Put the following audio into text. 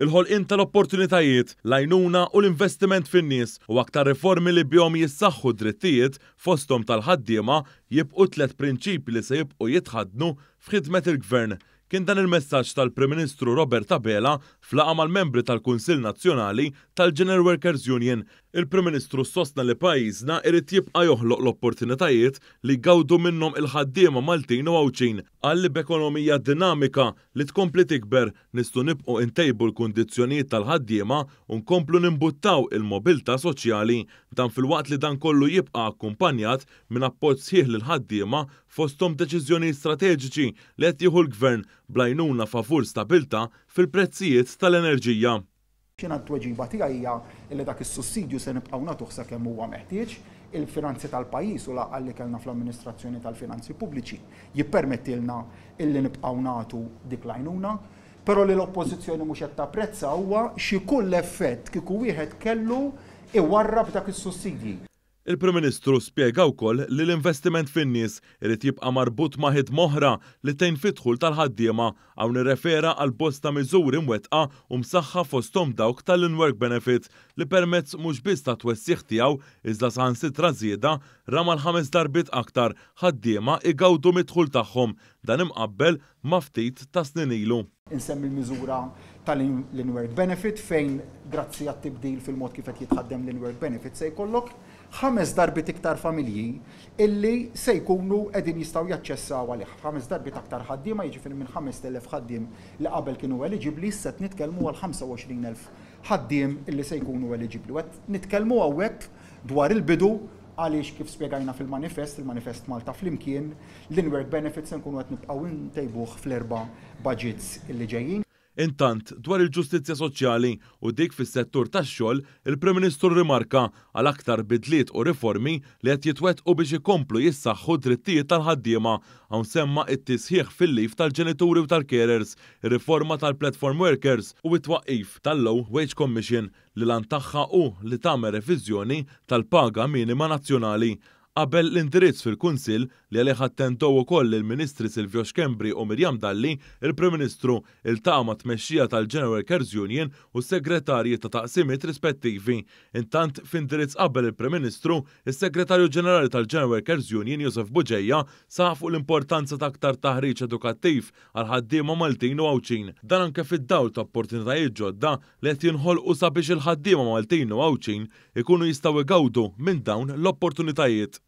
Il-ħolqien tal-opportunitajiet, l-għajnuna u l-investiment fin-nies u aktar riformi li bihom jissaħħu d-drittijiet fosthom tal-ħaddiema jibqgħu t-tlett prinċipji li se jibqgħu jitħaddnu f'ħidmet il-Gvern. Kien dan il-messaġġ tal-Prim Ministru Robert Abela f'laqgħa mal-membri tal-Kunsill Nazzjonali tal-General Workers Union. Il-Prim Ministru sostna li pajjiżna irid jibqa' joħloq l-opportunitajiet li jgawdu minnhom il-ħaddiema Maltin u Għawdxin. Qal li b'ekonomija dinamika li tkompli tikber nistgħu nibqgħu ntejbu l-kundizzjonijiet tal-ħaddiema u nkomplu nimbuttaw il-mobilità soċjali. Dan filwaqt li dan kollu jibqa' akkumpanjat minn appoġġ sħiħ lill-ħaddiema fosthom deċiżjonijiet strateġiċi li qed jieħu l-Gvern bl-għajnuna favur stabilità fil-prezzijiet tal-enerġija. Jiena t-tweġiba tiegħi hija li dak is-sussidju se nibqgħu nagħtuh sakemm huwa meħtieġ. Il-finanzi tal-pajjiż u l-għaqal li kellna fl-amministrazzjoni tal-finanzi pubbliċi jippermettilna illi nibqgħu nagħtu dik l-għajnuna. Però li l-Oppożizzjoni mhux qed tapprezza huwa x'ikull effett kieku wieħed kellu iwarrab dak is-sussidji. Il-Prim Ministru spjega wkoll li l-investiment fin-nies irid jibqa' marbut ma' ħidma oħra li tgħin fid-dħul tal-ħaddiema. Hawn irrefera għal bosta miżuri mwettqa u msaħħa fosthom dawk tal-in-work benefit li permezz mhux biss tat-twessigħ tiegħu iżda saħansitra żieda ra mal-ħames darbiet aktar ħaddiema igawdu mid-dħul tagħhom, dan imqabbel ma' ftit ta' snin ilu. Insemmi l-miżura tal-in-work benefit fejn grazzi għat-tibdil fil-mod kif qed jitħaddem l-in-work benefit se jkollok ħames darbiet iktar familji illi se jkunu qegħdin jistgħu jaċċessaw għalih. Ħames darbiet aktar ħaddiema, jiġifieri minn 5,000 ħaddiem li qabel kienu eliġibbli issa qed nitkellmu għal 25,000 ħaddiem illi se jkunu eliġibbli. U qed nitkellmu hawnhekk dwar il-bidu għaliex kif spjegajna fil-manifest, il-manifest Malta Flimkien, l-in-work benefit se nkunu qed nibqgħu ntejbuh fl-erba' budgets li ġejjin. Intant, dwar il-ġustizzja soċjali u dik fis-settur tax-xogħol, il-Prim Ministru rrimarka għal aktar bidliet u riformi li qed jitwettqu biex ikomplu jissaħħu d-drittijiet tal-ħaddiema. Hawn semma t-tisħiħ fil-leave tal-ġenituri u tal-carers, ir-riforma tal-platform workers u t-twaqqif tal-Low Wage Commission li l-għan tagħha hu li tagħmel reviżjoni tal-paga minima nazzjonali. Qabel l-indirizz fil-Kunsill, li għalih attendew ukoll il-Ministri Silvio Schembri u Miriam Dalli, il-Prim Ministru iltaqa' mat-tmexxija tal-General Workers Union u s-segretarji ta' taqsimiet rispettivi. Intant, f'indirizz qabel il-Prim Ministru, is-Segretarju Ġenerali tal-General Workers Union Josef Bugeja saħaq fuq l-importanza ta' aktar taħriġ edukattiv għall-ħaddiema Maltin u Għawdxin. Dan anke fid-dawl ta' opportunitajiet ġodda li qed jinħolqu sabiex il-ħaddiema Maltin u Għawdxin ikunu jistgħu jgawdu minn dawn l-opportunitajiet.